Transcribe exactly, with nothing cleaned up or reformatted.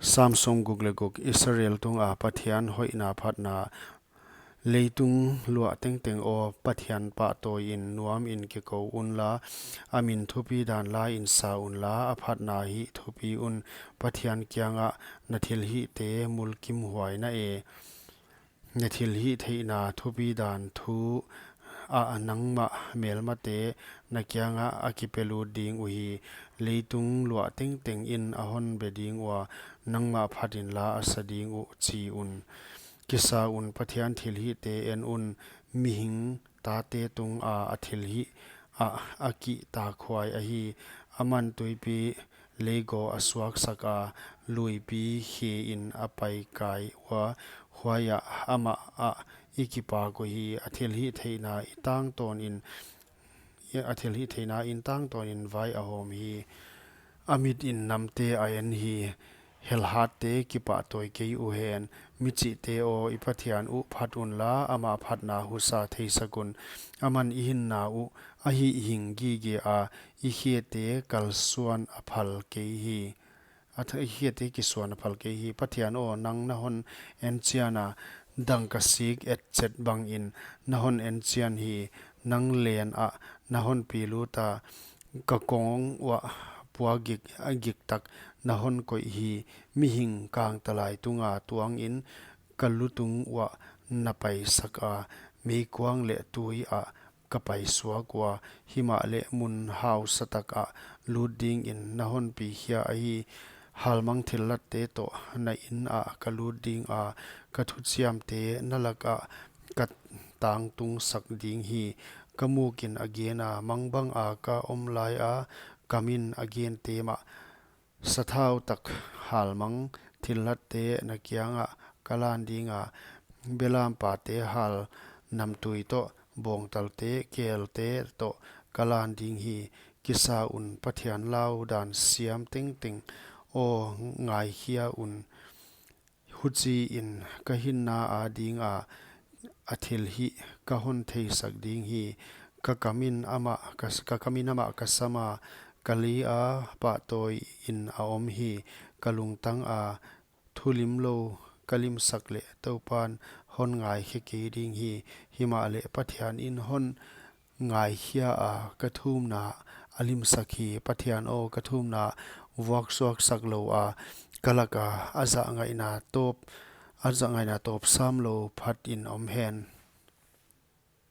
Sam sawmguk leh guk. Israel tunga Pathian hoihna phatna. Leitung luah tengteng aw, Pathian pahtawi in nuam in kikou unla, a min thupi dan la in sa unla, a phatna hih thupi un. Pathian kiangah na thilhihte mulkimhuai na e. Na thilhihtheihna thupi dan thu ah nangmah melmate na kiangah a kipelut ding uhi. Leitung luah tengteng in a hon be ding ua, nangmah phat inla a sa ding uh, chi un. Kisa un, Pathian thilhihte en un. Mihing tate tunga a thilhih ah a kihtakhuai ahi. Aman tuipi leigaw a suaksak a, luipi khe in a paikai ua, huaiah amah ah i kipak uhi. A thilhihtheihna in tangtawn in, a thilhihtheihna in tangtawn in vai a hawm hi. A mit in namte a en hi. Helhatte, kipahtawi kei uhen. Michihte aw, i Pathian uh phat unla, amah phatna husa theisak un. Aman i hinna uh a hihhing gige a, i khete kalsuan a phal kei hi. A th-, i khete kisuan a phal kei hi. Pathian aw, nang na hon enchian a, dangkasik etchet bangin na hon enchian hi. Nang len ah na hon pilut a, ka kawng uah puak gik, a giktak na hon koih hi. Mihing kangtalai tunga tuangin ka lutung uah na paisak a, meikuang leh tui ah ka paisuak ua, himahleh mun hausatak ah lut dingin na hon pikhia ahi. Halmang thillatte toh na in ah ka lut ding a, ka thuchiamte na lakah ka tangtungsak ding hi. Ka muk in a gen a, mangbang a ka om lai a, kam in a gente mah. Sathau tak halmang thillatte na kiangah ka lan ding a, belampate hal namtui toh, bawngtalte kelte toh ka lan ding hi. Kisa un, Pathian lau dan siam tengteng aw, ngaikhia un. Huchiin ka hinna a dinga a thilhih ka hon theisak ding hi. Ka kam in amah ka, ka kam in amah ka sam a, ka li a pahtawi in a om hi. Ka lungtang a thulimlou ka limsak leh Toupan hon ngaikhe kei ding hi. Himahleh Pathian in hon ngaikhia a, ka thumna a limsak hi. Pathian aw, ka thumna vuaksuaksak lou a, ka laka a zahngaihna tawp, a zahngaihna tawp samlou phat in om hen.